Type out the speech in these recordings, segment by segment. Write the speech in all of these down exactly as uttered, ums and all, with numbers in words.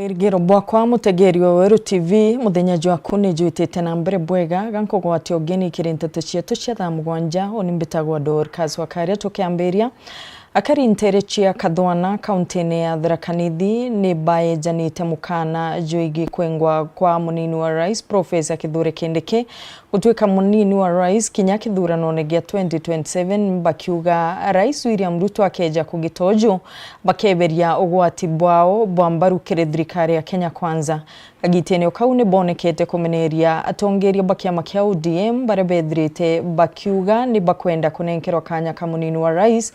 Rigiro bwakwa, mutegeri wa Weru T V, muthenya jwaku ni jwitite na mbere bwega, ga nkugwatia ugeni kiri nteto cietu cia thaa mugwanja. Uni mbitagwa Dorcas Wakaria. Tukiambiria, akari ntere cia Kathwana, kauntine ya Tharaka Nithi, ni baejanite mukana jwigi kwengwa kwa munini wa rais, Professor Kithure Kindiki. Gutwika munini wa rais kinya kithuranone gia twenty twenty-seven, bakiuga Rais William Ruto akeja kugita uju, bakeberia ugwati bwao bwa mbaru kiri thirikari ya Kenya Kwanza. Kagitene o kau ni bonekete kumeneria atongeria ba kiama kia O D M baria bethirite bakiuga ni bakwenda kunenkerwa kanya ka munini wa rais,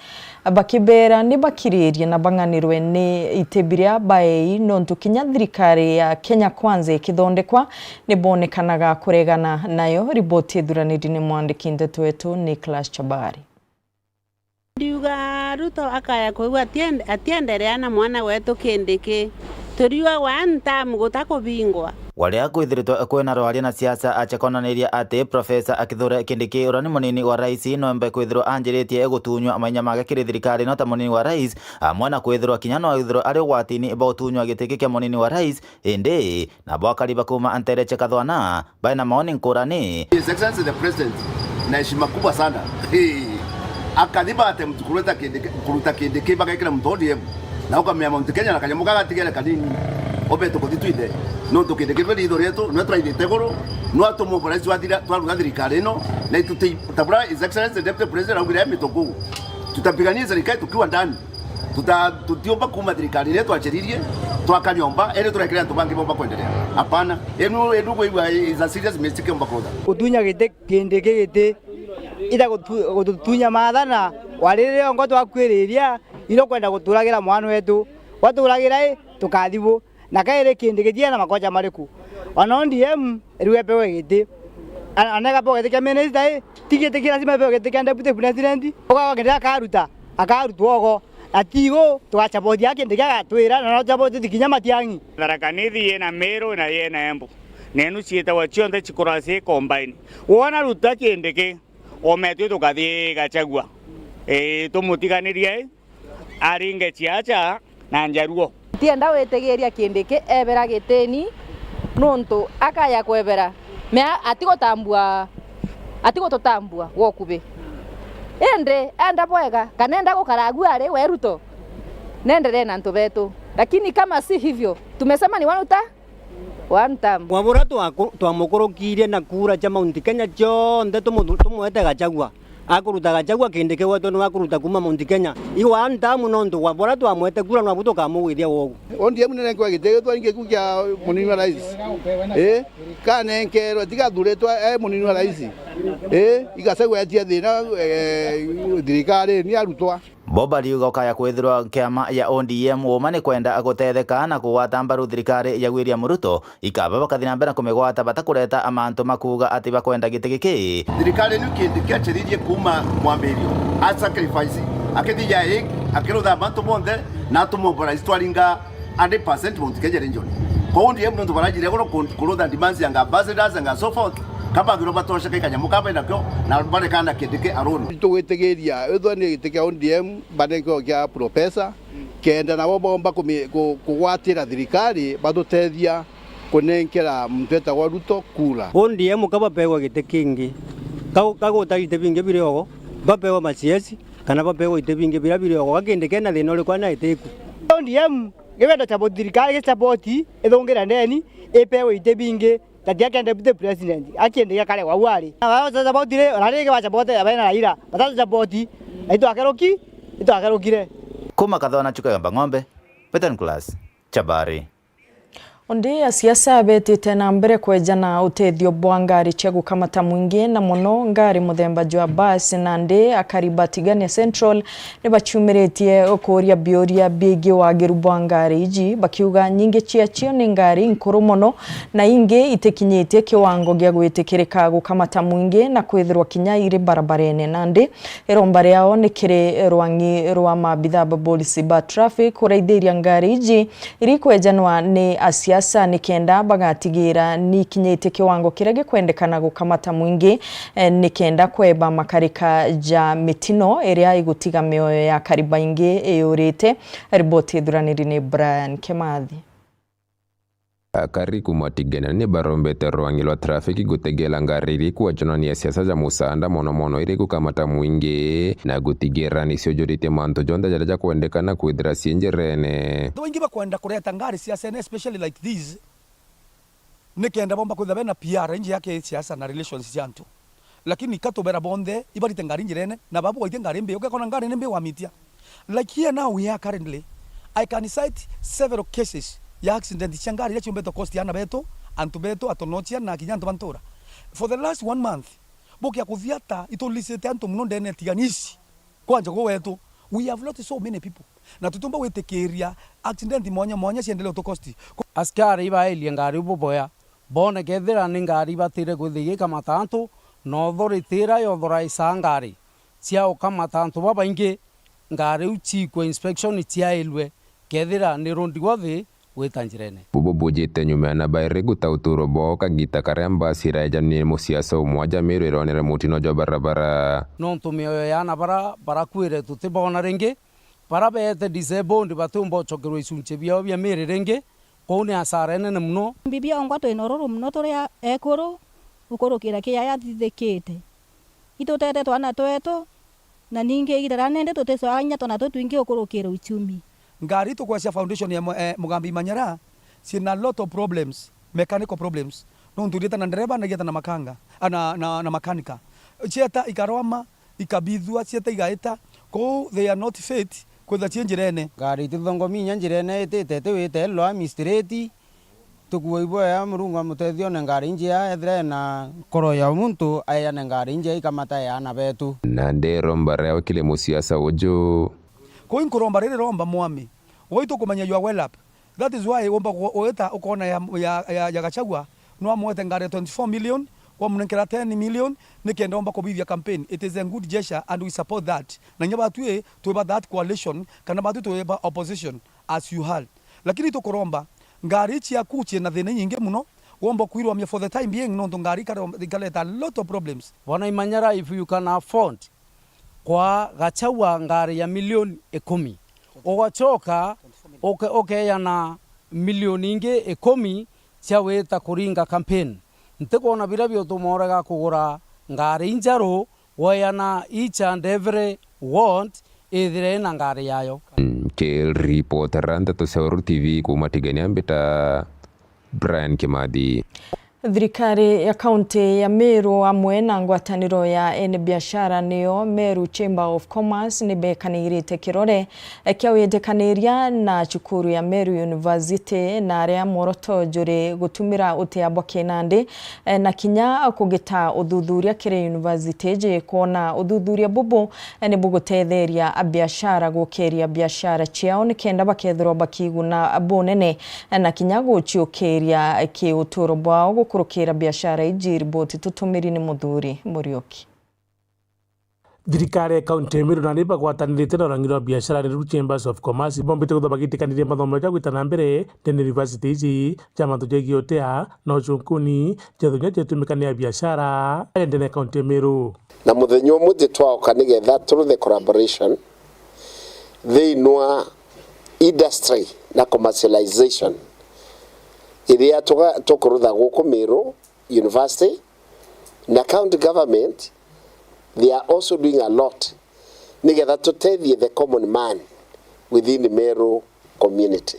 bakibera ni bakiririe na bang'anirwe ni iti biria baei, nontu kinya thirikari ya Kenya Kwanza ikithondekwa, ni bonekanaga kuregana nayo. Riboti ithuraniri ni mwandiki nteto wetu Nicholas Chabari. Ndiuga Ruto akaya kwigua atiende-, atienderea na mwana wetu Kindiki. Turiua one term guta kubingwa. Waria kwithiritwe kwina rwaria na siasa, achekonaniria ati Professor Kithure Kindiki, uria ni munini wa rais, noembe kwithirwa anjiritie gutunywa mainya make kiri thirikari ino ta munini wa rais, amwe na kwithirwa kinya no ithirwe ari ugwatini bwa gutunywa giti kia munini wa rais, indi nabo akari ba kuuma ntere cia Kathwana baina maoni nkurani. His Excellency the President, na heshima kubwa sana. Hey. Akathi bate mtu kuruta Kindiki, kuruta Kindiki bagekira mtu O D M. Na ukamea Mount Kenya na kanyamu kagatigere kanini. Obe tukuthi twithe. No tukindiki beri itho rietu, no turaithite iguru, no atumo rais wathira, twaruga thirikari ino, na ituti tabura His Excellency the Deputy President augire mituku. Tutapigania serikali tukiwa ndani. Tuta-, tutiumba kuuma thirikari iria twachiririe, twaka nyomba, indi turekere antu bangi bomba kwenderea. Hapana. Enu, enu kwigua is a serious mistake omba kutha. Gutunya giti, Kindiki giti, ita gutu-, gututunya maathana, waririria ongo twakwiriria, ino kwenda guturagira mwana wetu. Waturagira i, tukathibu. Na kairi Kindiki tia na makocha mariku? Ona O D M iriu epewe giti. Ana, ana gapewe giti kia minister i, ti giti kia lazima epewe giti kia deputy president. Ugaga kindi akaruta, akarutwa ogo. Na tigo, tugachabothia kindi kia agatwira, na no chabothia kinya Matiang'i. Tharaka Nithi yina Meru na yina Embu. Nenu ciitagwa cionthe cikoragwa ci combine. Wona Ruto Kindiki, ometwe tukathi Gachagua. Ii, tumutiganirie i, aringe ciacha na njaruo. Ntienda gwitigiria Kindiki ebera gitini, nuntu akaya kwebera, mea atigutambua, atigututambua gwa ukubi. Indi enda bwega, kana enda gukara agu ari we Ruto, nenderee na antu betu. Lakini kama si hivyo, tumesema ni one term. One term. Kwa buria twaku-, twamukurukirie na kura cia Mount Kenya cionthe tumu-, tumwete Gachagua. Akuruta Gachagua Kindiki wetu niwe akuruta kuuma Mount Kenya. I one term nontu kwa buria twamwete kura nwabu tukamugwithia wogu. O D M ni nenkwa giti gitwa ingi ku kia munini wa rais. Eh, kanenkerwe tiga athuritwe e munini wa rais. Eh, i Gachagua etia thina, eh, thirikari ni arutwa. Bo bariuga ukaya kwithirwa kiama ya O D M uuma ni kwenda gutetheka na kugwata mbaru thirikari ya William Ruto, ikaba bakathi na mbere na kumigwata batakureta amantu makuuga ati bakwenda giti giki. Thirikari ni kindi kiachiririe kuuma mwambirio. A sacrifice, akithia Hague, akirutha amantu bonthe, na atumobilize twaringa hundred percent Mount Kenya region. Kwa O D M nontu barajire iguru ku-, kurutha demands anga ambassadors anga so forth, kabagirwa batosheka ikanyamu kaba nakio, na barekana Kindiki alone. Tugwitigiria withwa ni giti kia O D M, banenkerwe kia professor, kenda nabo bomba kumi-, ku-, kugwatira thirikari, batutethia kunenkera muntu etagwa Ruto kura. O D M kabapegwa giti kingi, ka-, kagutari iti bingi biri ogo, bapegwa ma C S, kana bapegwa iti bingi biria biri ogo, gakindi kena thina uriku ana itiku. O D M gibenda support thirikari, gisupport ithungira ndeni, ipewe iti bingi, tati ake deputy president, akindi gakare wau ari. Na wao support ri, ona ringi wa support ya bena Raila, batatu support, na itwakeruki, itwakerukire. Kuma Kathona Chuka Yomba Ng'ombe, Peter Nicholas, Chabari. Undi asiasa betite na mbere kwejana utethio bwa ngari cia gukamata mwingi, na mono ngari muthemba jwa bus, nandi akari ba Tigania Central ni baciumiritie kuuria biuria biigi wagiru bwa ngari iji, bakiuga nyingi ciacio ni ngari nkuru mono na ingi itikinyitie kiwango gia gwitikirika gukamata mwingi na kwithirwa kinya iri barabarene. Nandi iromba riao ni kiri rwang'i rwa maabitha ba polisi ba traffic kuraithiria ngari iji iri kwejanwa ni asiasa, nikenda bagatigira ni ikinyitie kiwango kiria gikwendekana gukamata mwingi, eh, nikenda kweba makarika ja mitino iria igutiga mioyo ya akari baingi iyurite. Riboti ithuraniri ni Brian Kimathi. Akari kuma Tigania ni barombete rwangi rwa trafiki gutegela ngari iri kuaconania siasa ja musanda mono mono iri gukamata mwingi na gutigira ni ciujuritie mantu jonthe jaria jakwendekana kwithira cii njirene. Antu baingi bakwenda kureta ngari siasene, especially like these, nikenda bomba kwithira bena P R inji ya kisiasa na relations cia antu. Lakini ka tubera bonthe ibarite ngari njirene, na babu waitie ngari mbi, ugekona ngari ni mbi wamitia. Like here now we are currently, I can cite several cases ya accident cia ngari iria ciumbite cost ana betu, antu betu, atonochia na kinya antu ba ntura. For the last one month, bukia kuthiata itulisite antu muno ndene tiganisi. Kwanja gwe wetu, we have lost so many people. Na tutumba gwitikiria accident mwanya mwanya ciendelee utukosti. Askari ibaelie ngari buboya, bone kethira ni ngari ibatire kwithia igikamata antu, na authority iria yothoraisa ngari cia ukamata antu babaingi, ngari iu ciikwe inspection ciailwe, kethira ni road worthy gwita njirene. Bubu bujite nyuma ya ana bairi guta uturo bwao kagita karia mbasi iraejanie ni musiasa umwe aja Meru ironere mutino jwa barabara. Nontu mioyo ya ana bara barakuire tutibona ringi, bara beete disabled batiumba ucokerwa icunchi biao bia miiri ringi, kou ni asara inene muno. Bibi ongwa twina ururu muno turi a-, ekuru gukurukira kiria yathithikite. Itutete twana twetu, na ningi igiita ria nindi tuticwaga inya twana tutwingi gukurukira uchumi. Ngari tukwacia foundation ya mu-, eh, Mugambi Manyara, ciina a lot of problems, mechanical problems. Nontu irieta na ndereba na irieta na makanga, ah, na, na, na makanika. Cieta ikarwama, ikabithua, cieta igaita, kou they are not fit kwithira cii njirene. Ngari itithongomi inya njirene itite itiwite lami straight. Tukua iboya Murungu amutethie one ngari njia, ethira ena nkoro ya muntu aeane ngari njia ikamata ya ana betu. Na ndiromba riao kiri musiasa uju. Kou inkuromba riri romba mwami, waitu kumenya you are well up. That is why womba ku-, gwita ukona ya, ya, ya, ya Gachagua, no amwete ngari ya twenty-four million, wamunenkera ten million, nikenda omba kubithia campaign. It is a good gesture and we support that. Na inya batwi twi ba that coalition, kana batwi twi ba opposition as you heard. Lakini tukuromba, ngari ciaku ciina thina nyingi muno, womba kwirwamia for the time being, nontu ngari ikare-, ikareta a lot of problems. Bona Imanyara, if you can afford kwa Gachagua ngari ya milioni ikumi, ugacoka uke-, ukeana milioni ingi ikumi cia gwita kuringa campaign. Ntikwona biria biutuma urega kugura ngari injeru, weana each and every ward ithire ina ngari yayo. Nkiripotera nteto cia Weru T V kuuma Tigania, mbita Brian Kimathi. Thirikari ya kaunti ya Meru amwe na ngwataniro ya ene biashara niyo Meru Chamber of Commerce ni bekanirite kirore kia witikaniria na cukuru ya Meru University, na aria mworoto juri gutumira utia bwa kinandi, eh, na kinya kugita uthuthuria kiri university iji, kwona uthuthuria bubu, eh, ni bugutetheria abiashara gukiria biashara ciao nikenda bakethirwa bakiguna bunene, eh, na kinya guciukiria kiuturo bwao gukurukira biashara iji. Riboti tutumiri ni Muthuri Muriuki. Thirikari ya kaunti ya Meru na aria bagwatanirite na urangi rwa biashara, niru Chambers of Commerce, bombite kwithirwa bagitikaniria mathomo ja gwita na mbere ndene university iji ja mantu jegie utea na ucunkuni, jetho inya jetumika ni abiashara aria ndene ya kaunti ya Meru. Na muthenya umwe twaoka nigetha through the collaboration thiini wa industry na commercialization iria tuga-, tukurutha guku Meru University na county government, they are also doing a lot nigetha tutethie the common man within Meru community.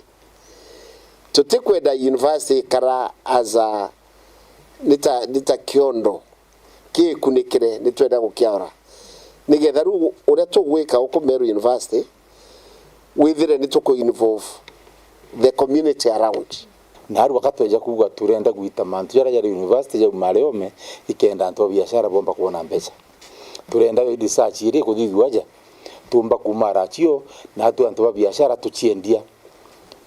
Tutikwenda university ikara as a, ni ta, ni ta kiondo kiikunikire, ni twenda gukiaura nigetha riu uria tugwika guku Meru University withire ni tuku involve the community around. Na aru aka tweja kuuga turenda gwita mantu jaria jari university jauma ari ome, ikenda antu ba biashara bomba kwona mbeca. Turenda research iri kuthithua aja, tuumba kuuma aracio, na atu antu ba biashara tuciendia,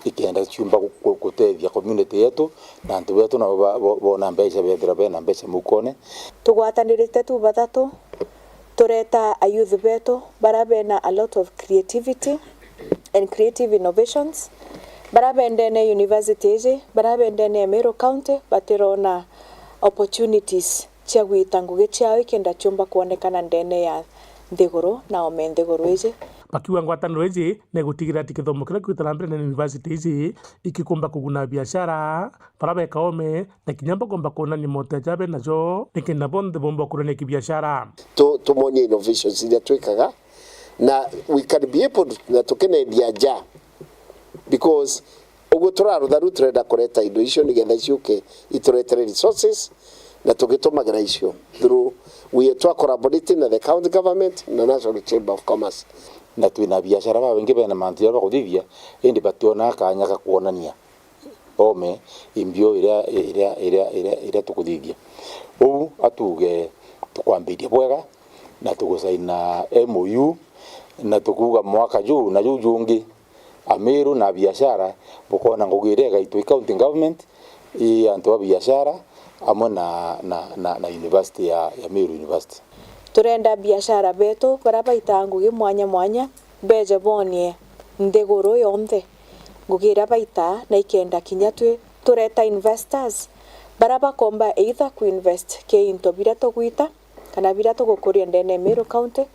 ikenda ciumba gu-, gu-, gutethia community yetu, na antu betu nabo ba-, bo-, bona mbeca, bethira bena mbeca mukone. Tugwatanirite tu bathatu, tureta ayouth betu baria bena a lot of creativity and creative innovations, baria bendene university iji, baria bendene Meru County, batirona opportunities cia gwita ngugi ciao ikenda ciumba kwonekana ndene ya nthiguru na ome nthiguru iji. Bakiuga ngwataniro iji ni igutigira ati kithomo kiria kiuta na mbere na university iji ikikumba kuguna biashara, bara beka ome, na kinya bakomba kwonania motea jaria be najo, nikenda bonthe bomba kurania kibiashara. Tu-, tumonie innovations iria twikaga, na we can be able, na tukenendia nja, because uguo turarutha riu turenda kureta indo icio nigetha ciuke ituretere resources, na tugitumagira icio through we twa collaborating na the county government na National Chamber of Commerce. Na twina biashara babaingi bena mantu jaria bakuthithia, indi bationaa kanya ga kwonania ome imbio iria, iria, iria, iria, iria tukuthithia. Uu atuge tukwambiria bwega na tugusaina M O U, na tukuuga mwaka juu na juu jungi, Amiru na biashara bukona ngugi iria igaitwa i county government, i antu ba biashara amwe na, na, na, na university ya, ya Meru University. Turenda biashara betu baria baitaa ngugi mwanya mwanya beje bonie nthiguru yonthe ngugi iria baitaa, na ikenda kinya twi tureta investors baria bakomba either kuinvest ki into biria tugwita kana biria tugukuria ndene ya Meru County,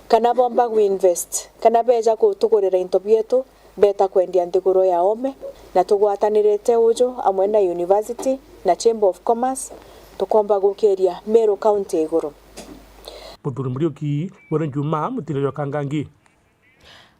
kana bomba kuinvest kana beja kutugurira into bietu, beta kwendia nthiguru ya ome, na tugwatanirite uju amwe na university na Chamber of Commerce, tukomba gukiria Meru County iguru. Muthuri Muriuki, Were Njuma, Mutiro jwa Kangangi.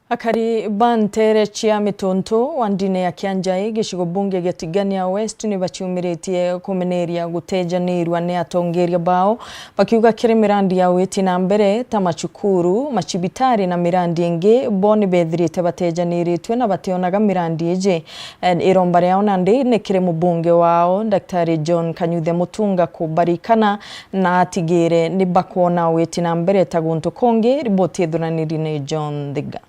Akari ba nteere cia Mituntu wa ndine ya Kianjai, gicigo bunge gia Tigania West, ni baciumiritie kumeneria gutejanirua ni atongeria bao, bakiuga kiri mirandi ya witi na mbere ta macukuru, macibitari na mirandi ingi, bo ni bethirite batejaniritue na bationaga mirandi iji. Eh, iromba riao nandi ni kiri mubunge wao, Daktari John Kanyuthe Mutunga, kubarikana na atigire ni bakwona witi na mbere ta guntu kungi. Riboti ithuraniri ni John Thiga.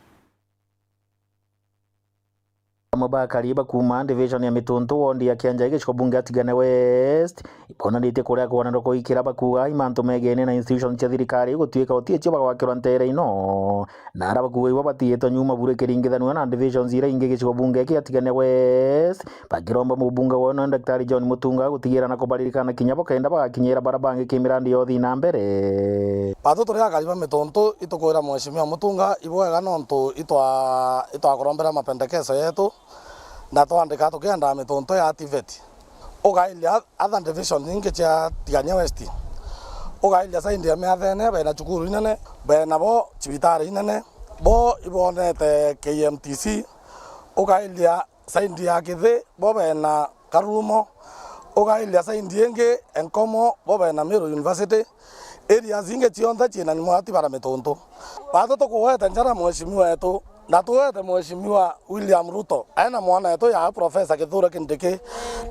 Amwe ba akari ba kuuma division ya Mituntu, ward ya Kianjai, gicigo bunge ya Tigania West, ibonanitie kuria kwaniro kuikira bakuuga i mantu megeene na institutions cia thirikari gutuika utiicio bagwakirwa nteere ino. Na ara bakuuga ibo batiitwe nyuma bure ikiringithanua na divisions iria ingi gicigo bunge kia Tigania West, bakiromba mubunge wao na Daktari John Mutunga gutigira na kubaririkana kinya bo kenda bagakinyira bara bangi kimirandi ya uthii na mbere. Batu turi akari ba Mituntu, itukwira Mheshimiwa Mutunga ibwega nontu itwa-, itwakurombera mapendekeso yetu, na twandika tukienda Mituntu ya activate. Ugairia other division ingi cia Tigania West. Ugairia side ya Miathene, bena cukuru inene, bena bo cibitari inene, bo ibonete K M T C. Ugairia side ya Kithi, bo bena Karumo. Ugairia side ingi Enkomo, bo bena Meru University. Areas ingi cionthe ciina ni mwati bara Mituntu. Batu tukuwete njara mheshimiwa wetu, na tuwete Mheshimiwa William Ruto, aina mwana wetu ya Professor Kithure Kindiki,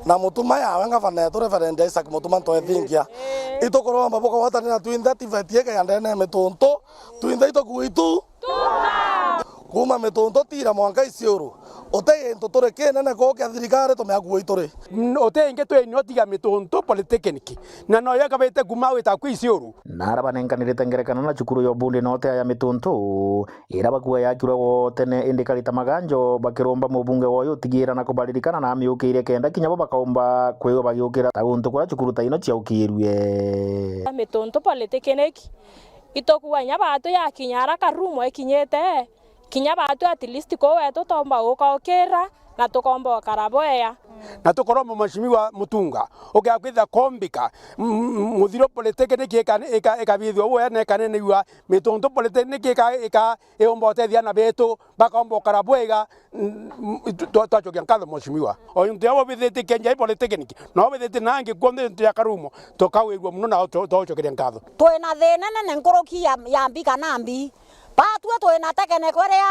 na mutuma yawe ngavana wetu Reverend Isaac Mutuma Ntwethingia. Itukuromba bukagwatanira twinthe tiveti ike ya ndene ya Mituntu, twinthe itukuitu. Kuuma Mituntu tira mwanka Isiuru, uti gintu turi kinene kuu kia thirikari tumiakua ituri. N-, uti ingi twinio tiga Mituntu Polytechnic, na noyo ikabite kuuma wita kwi Isiuru. Na ara banenkanirite ngerekano na cukuru ya ubundi na utea ya Mituntu, ira bakuuga yakirwe gwo tene, indi karita maganjo bakiromba mubunge woyo utigira na kubaririkana na amiukirie kenda kinya bo bakaumba kwigua bagiukira ta guntu kuria cukuru ta ino ciaukirue. Mituntu Polytechnic, itukuuga inya batu yakinya ara Karumo ikinyite, kinya batu at least kuu wetu tomba guka ukira na tukomba ukara bwea. Na tukoromba Mheshimiwa Mutunga, ukia kwitha kombika, m-, m-, Muthiro Polytechnic ika-, ika-, ikabithwa bwea na ikanenegua Mituntu Polytechnic ika-, ika-, iumba utethia ana betu, bakomba ukara bwega, mm, mm, twa-, twacokia nkatho Mheshimiwa. O into yabo bithitie Kianjai Polytechnic, no bithitie nangi kwonthe into ya Karumo, tukawirua muno na tu-, twacokeria nkatho. Twina thina nene nkuruki ya, ya mbi kana mbi. Batue twina tekeneko iria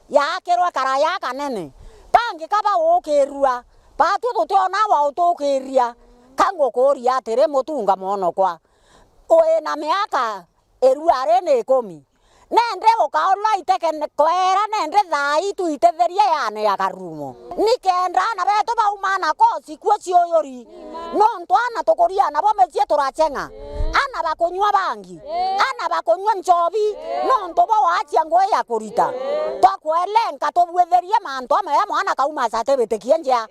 yaakirwe karaya kanene. Bangi kaba guukirua, batue tutiona wa utukiria. Ka ngukuuria atiri, Mutunga mwanokwa, wina miaka irua ri ni ikumi. Nende ukaurwa iteke kwera nende thaa ii tuitetherie yaane ya Karumo. Nikenda aana betu bauma na kosi kuo ciuyuri. Nontu aana tukuria nabo micii turacheng'a. Ana bakunyua bangi, ana bakunyua nchobi, nontu bo waachia ngugi ya kurita. Twakwelenka tubwithirie mantu amaya mwana kauma certificate kienjea.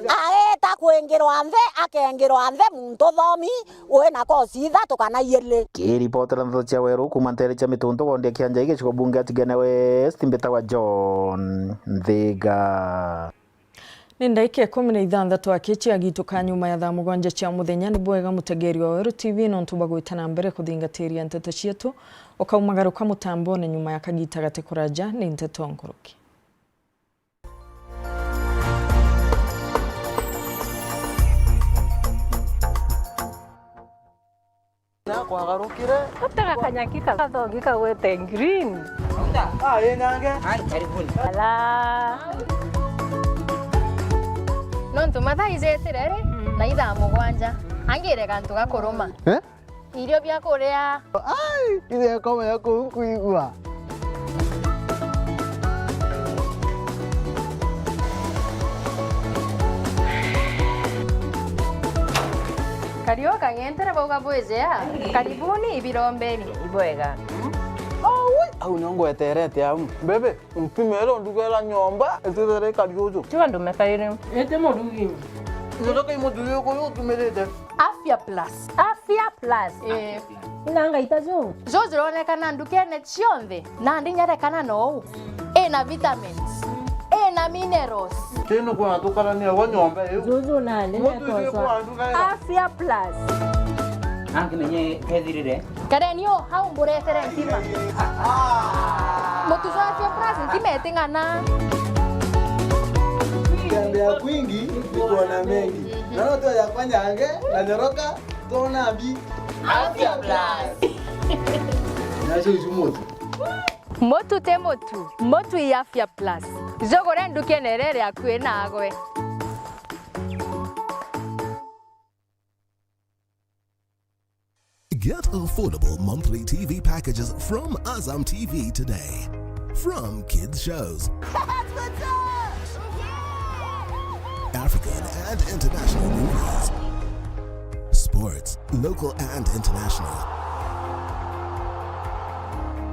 Aita kwingirwa nthi, akengirwa nthi muntu thomi, wina kosi ithatu kana iili. Kiripotera ndeto cia Weru kuuma nteere cia Mituntu, wondi ya Kianjai, gicigo bunge ya Tigania West, mbitagwa John Nthiga. Ni ndaika ikumi na ithanthatu aki ciagituka nyuma ya thaa mugwanja cia muthenya. Ni bwega mutegeri wa Weru T V nontu bwa gwita na mbere kuthingatiria nteto cietu. Ukaumagaruka mutambone nyuma ya kagita gati kuraja ni nteto nkuruki. Na kwagarukire. Atega kanyaki ka gathogi kagwete green. Ah, ĩ nange. Ai, karibuni. Ala. Nontu mathaa ijetire ri, na ithaa mugwanja. Angire gantu gakuruma. Eh? Irio bia kuria. Ai, irio ekoma ya kuu kwigua. Kariu kang'entere bauga bwijea. Karibuni ibirombeni. Ibwega. Aui, au nio ngweterete au. Bebe, ntumire ndugera nyomba, itithere kariuju. Tiga ndumekarire. Ete murugi. Ndoka imuthuri uyu utumirite. Afya Plus. Afya Plus. Eh. Ina ngaita ju? Ju jironekana ndukene cionthe, nandi nyarekana nou. Ina vitamins, ina minerals. Tino kwa tukarania wa nyomba iu. Juju nandi. Mutu icio kwa nduga. Afya Plus. Angimenye kethirire. Kareni o hau mburetere ntima. Mutu jwa Afya Plus ntima iting'ana. Tembea kwingi ni kuona mengi. Na no tu ya kwanyange na nyoroka. Tona mbi. Afya Plus. Nacio icu mutu. Mutu ti mutu, mutu i Afya Plus. Jugure ndukene iria iri akui nagwe. Get affordable monthly T V packages from Azam T V today. From kids shows, African and international movies, sports, local and international,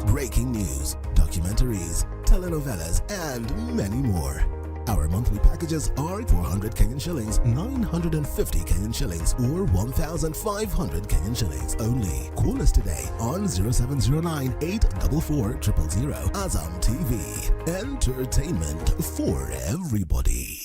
breaking news, documentaries, telenovelas, and many more. Our monthly packages are four hundred Kenyan shillings, nine hundred and fifty Kenyan shillings, or one thousand five hundred Kenyan shillings only. Call us today on zero seven zero nine, eight four four, triple zero. Azam T V, entertainment for everybody.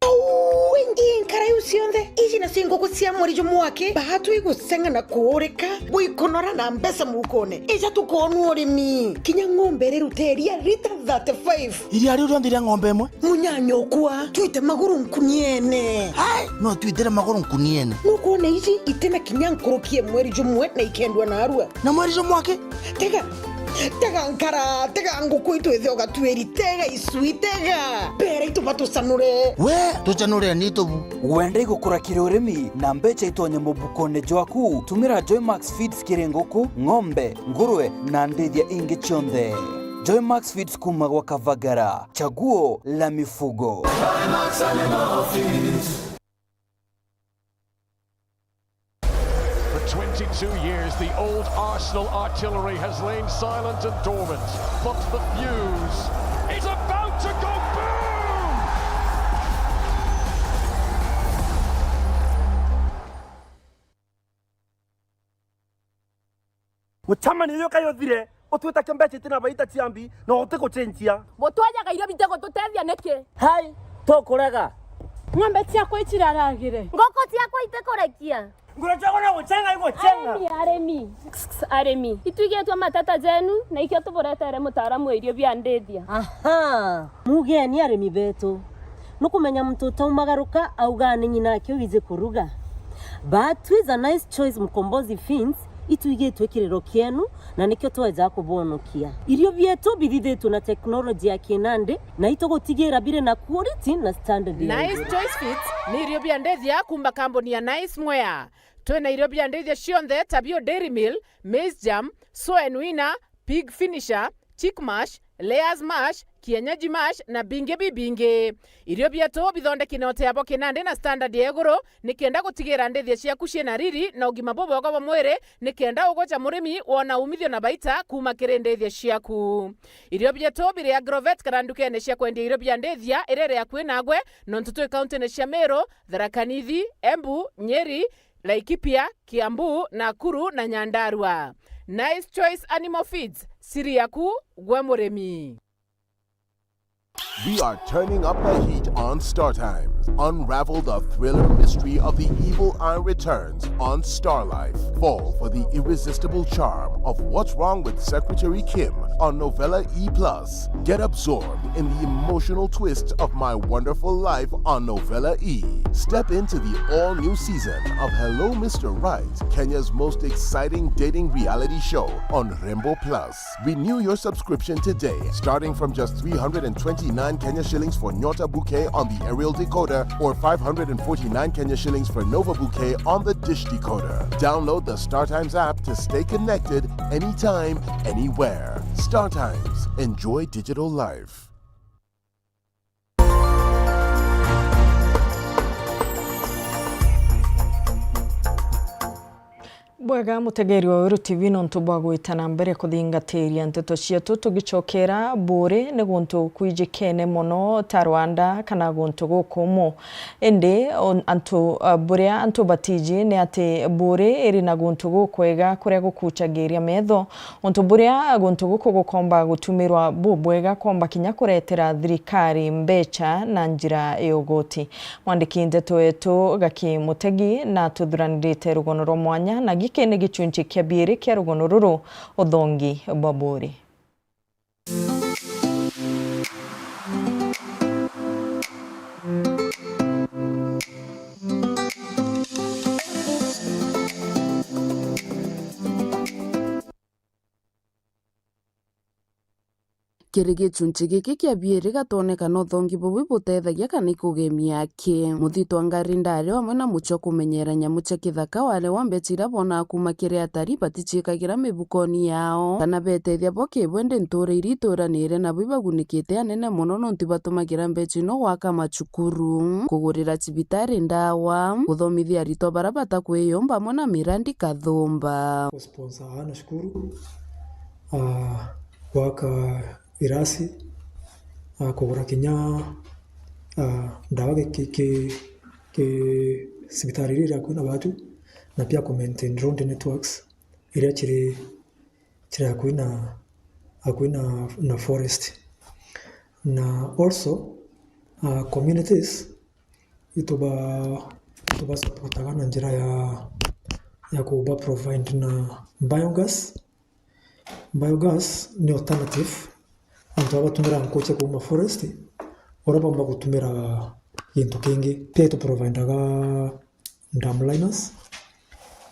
Au, ingi nkara iu cionthe, iji nacio nguku cia mweri jumwe aki, baatu iguceng'a na kuurika, buikunora na mbeca mukone. Ija tukoonua urimi. Kinya ng'ombe iriruta iria rita thirty-five. Iria riu rionthe ria ng'ombe imwe? Munyanya ukwa, twite maguru nkuniene. Hai, no twitire maguru nkuniene. Nukwona iji itina kinya nkuruki ya mweri jumwe na ikendua narua. Na mweri jumwe aki? Tega, tega nkara, tega nguku itu ithe ugatuiri, tega icui, tega. Mbere itu batucanure. We, tucanure ni tubu. Wenda igukura kiri urimi na mbeca itonye mubukone jwaku? Tumira Joymax Feeds kiri nguku, ng'ombe, ngurwe na ndithia ingi cionthe. Joymax Feeds kuma gwa Kavagara, chaguo la mifugo. For twenty-two years, the old Arsenal artillery has lain silent and dormant, but the fuse is about to go boom! Mucemanio uyu kai uthire, utwita kia mbeca itina baita cia mbi, na utigucenjia. Butwajaga irio bitigututethia niki? Hai, tukurega. Ng'ombe ciakwa iciraragire. Ngoko ciakwa itikurekia. Ngura ciakwa na gucenga igucenga. Arimi, arimi. Arimi. Itwigitwe mateta jenu, na ikio tuburetere mutaaramu wa irio bia ndithia. Aha. Mugeni arimi betu. Nukumenya muntu utaumagaruka auga ni nyina ake wiji kuruga. But with a nice choice Mkombozi Feeds, Itwigitwe kiriro kienu, na nikio tweja kubonokia. Irio bietu bithithitwe na teknoloji ya kinandi, na itugutigira biri na quality na standard ya Nice iguru. Choice Feeds ni irio bia ndithia kuuma kambuni ya Nice Mwea. Twina irio bia ndithia cionthe ta bio Dairy Meal, Maize Germ, Soen Winner, Pig Finisher, Chick Mash, Layers Mash, Kienyeji Mash na bingi bibingi. Irio bietu bithondeki na uteabo kinandi na standard ya iguru, nikenda gutigira ndithia ciaku ciina riri na ugima bubwega bwa mwiri, nikenda ugoca murimi wona umithio na baita kuuma kiri ndithia ciaku. Irio bietu biri Agrovet kana ndukene cia kwendia irio bia ndithia iria iri akui nagwe, nontu twi kauntine cia Meru, Tharaka Nithi, Embu, Nyeri, Laikipia, Kiambu, Nakuru na Nyandarua. Nice Choice Animal Feeds, siri yaku gwe murimi. We are turning up the heat on Star Times. Unravel the thriller mystery of the evil eye returns on Star Life. Fall for the irresistible charm of What's Wrong with Secretary Kim on Novella E plus. Get absorbed in the emotional twist of My Wonderful Life on Novella E. Step into the all-new season of Hello Mister Right, Kenya's most exciting dating reality show on Rembo Plus. Renew your subscription today, starting from just three hundred and twenty-nine Kenya shillings for Nyota Bouquet on the aerial decoder or five hundred and forty-nine Kenya shillings for Nova Bouquet on the dish decoder. Download the StarTimes app to stay connected anytime, anywhere. StarTimes. Enjoy digital life. Bwega, mutegeri wa Weru T V, nontu bwa gwita na mbere kuthingatiria nteto cietu, tugicokera Buuri ni guntu kwijikene mono ta Rwanda kana guntu gukumu. Indi on-, antu, uh, buria antu batiji ni ati Buuri iri na guntu gukwega kuria gukuchagiria metho, untu buria guntu guku gukomba gutumirwa bubwega komba kinya kuretera thirikari mbecha na njira ya ugoti. Mwandiki nteto wetu Gaki Mutegi na tuthuranirite rugono rwa mwanya, na giki ni gichunchi kia biiri kia rugono ruru, uthongi bwa Buuri. Kiri gichunchi giki kia biiri gatwonekana uthongi bubu butethagia kana ikugemia ki. Muthitwa ngari ndari amwe na muchio kumenyera nyamu cia kithaka wari wa mbecha iria bonaga kuuma kiri atari baticiikagira mibukoni yao, kana betethia bo kibwe ndi ntuura iria ituuranire nabo ibagunikite anene mono nontu ibatumagira mbecha ino gwaka macukuru, kugurira cibitari ndawa, kuthomithia aritwa baria batakwiyumba amwe na mirandi kathumba. Kusponsor aana cukuru, ah, gwaka irasi, ah, kugura kinya, ah, ndawa ki, ki, ki, ki cibitari iria iri akui na batu, na pia ku maintain road networks iria ciri, ciri akui na, akui na, na forest. Na also, ah, communities ituba, ituba supportaga na njira ya, ya kuba provide na biogas. Biogas ni alternative antu baba batumira nkuu cia kuuma forest, uria baumba gutumira gintu kingi. Pia itu providaga dam liners,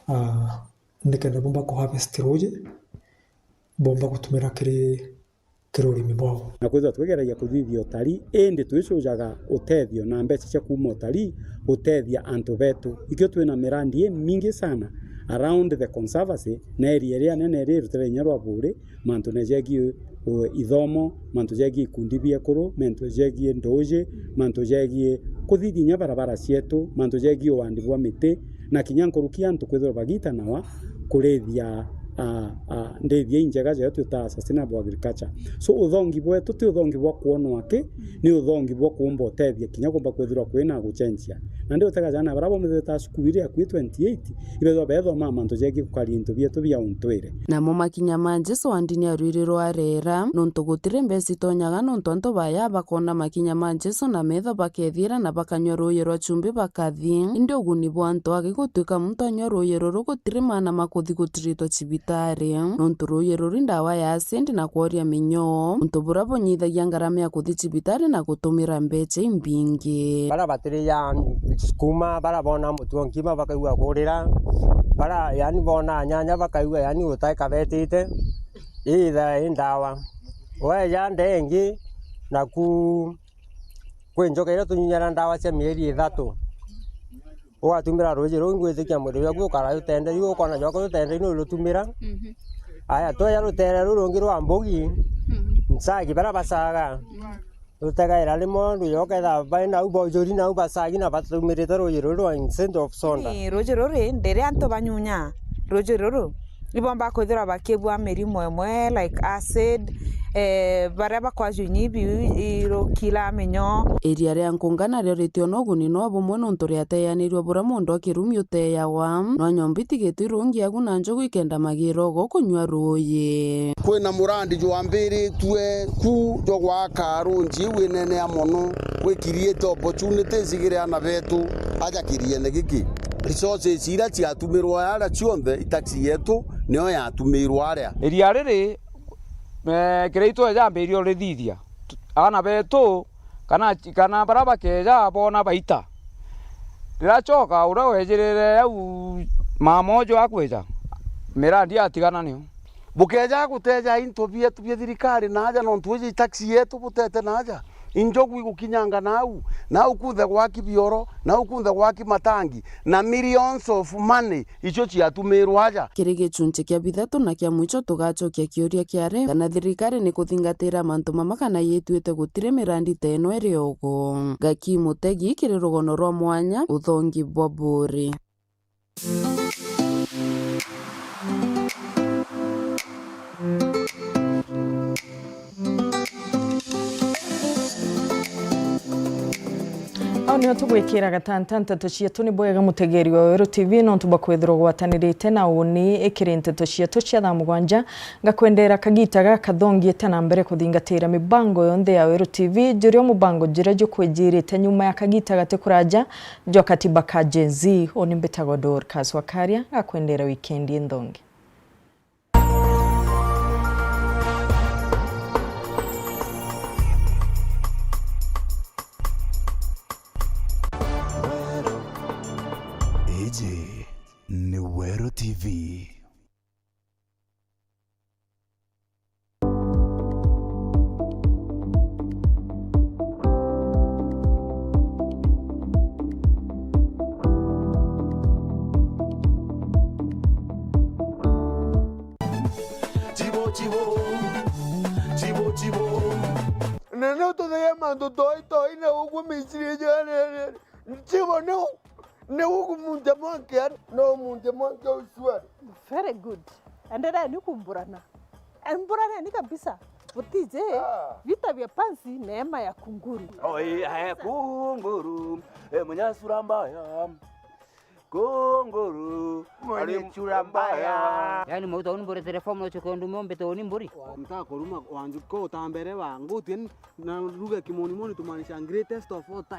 ah, nikenda bumba ku harvest ruuji, bumba gutumira kiri, kiri urimi bwao. Na kwithirwa twigeragia kuthithia utari, indi twicujaga utethio na mbeca cia kuuma utari gutethia antu betu. Ikio twina mirandi imingi sana around the conservancy, na area iria nene iri irutire inya rwa Buuri, mantu na jegie, uh, ithomo, mantu jegie ikundi bia ekuru, mantu jegie nduuji, mantu jegie kuthithia inya barabara cietu, mantu jegie uwandi bwa miti, na kinya nkuruki antu kwithirwa bagitanawa kurithia, ah, ah, ndithia injega jayo twitaga sustainable agriculture. So, uthongi bwetu ti uthongi bwa kwonwa ki, ni uthongi bwa kuumba utethia kinya kuumba kwithirwa kwina gucenjia. Na ndi utega jana baria bombithite cukuru iri akui twenty-eight, ibethwa bethoma mantu jegie gukaria into bietu bia untwire. Namo makinya ma Jesu wa ndini ya rwiri rwa rera, nontu gutiri mbeca itonyaga, nontu antu baya bakona makinya ma Jesu na metho bakethira na bakanyua ruuji rwa chumbi bakathi. Indi uguni bwa antu agi gutwika muntu anyua ruuji ruru gutiri maana ma kuthi gutiritwa cibitari. cibitari, nontu ruuji ruri ndawa ya acid na kworia minyoo, untu bura bunyithagia ngarama ya kuthi cibitari na gutumira mbeca imbingi. Bara batirijaga sukuma, bara bona mutu o nkima bakaigua kurira, bara yani bona nyanya bakaigua yani utai kabetite, itha i ndawa. Weja ndengi, naku kwi njoka iria tunyunyaga ndawa cia mieri ithatu. Ugatumira ruuji ruu, ngwitikia mwiri jwaku ukara jutenderi, ukona jwaka jutenderi nurutumira. Mhm. Aya, tweja rutere ruu rungi rwa mbugi, mhm, nsagi bara basaga. Mhm. Rutegaira rimwe, rujoka etha bai nau bojuri nau basagi na batumirite ruuji ruu rwa Saint of Sonda. Ni ruuji ruri, ndiria antu banyunya ruuji ruru, ibomba kwithirwa bakibua mirimo imwe like acid, eh, baria bakwajua inya ibiu irukila minyoo. Iria ria nkunga nario ritiono uguni no bumwe nontu riateanirua buria mundu akirumi uteawa, no nyomba itigitwe irungi agu na njogu ikenda magirogo kunyua ruuji. Kwina murandi jwambiritue ku jwa gwaka runji iu inene ya mono, gwikiriite opportunities igiri ana betu aja kiriene giki. Resources iria ciatumirwa aria cionthe, itaxi yetu nio yatumirwa aria. Iria riri, eh, kiria itwe jambirie urithithia, ana betu kana, kana bara bakeja bona baita. Riracoka uria wejirire au mama uju akwija, mirandi yatigana niu. Bukeja guteja into bietu bia thirikari naaja, nontu iji taxi yetu butete naaja, injogu igukinyanga nau, nau kunthe gwaki bioro, nau kunthe gwaki matangi, na millions of money icio ciatumirwa aja. Kiri gicunci kia bithatu na kia mwicho, tugacokia kiuria kiari kana thirikari ni kuthingatira mantu mama kana yituite gutiri mirandi ta ino iri ogo. Gaki Mutegi kiri rugono rwa mwanya, uthongi bwa buri. Au nio tugwikira gatanta nteto cietu. Ni bwega mutegeri wa Weru T V nontu bwa kwithirwa gwatanirite na uni ikiri nteto cietu cia thaa mugwanja. Ngakwendera kagita gaka thongiite na mbere kuthingatira mibango yonthe ya Weru T V, njurio mubango juria jukwijirite nyuma ya kagita gati kuraja jwa katiba ka Gen Z. Uni mbitagwa Dorcas Wakaria, ngakwendera wikendi nthongi. Iji ni Weru T V. Chibo, chibo, chibo, chibo. Na no tuthege mantu toi toi na uguo miciri jare. Chibo no. Ni ugumunte mwanke, no umunte mwanke ucwari. Very good. Endelea ni kumburana. Emburaneni kabisa. Butije, ah, vita vya panzi, neema ya kunguru. Oi, eh, kunguru. Eh, mwenye sura mbaya. Kunguru. Mwenye sura mbaya. Yani, mauta uni mburi telefoni, no chiko ndume umbite uni mburi. Mtaka kuruma wanju ko utambere wa nguti na ruga kimonimoni tumaanisha greatest of all time.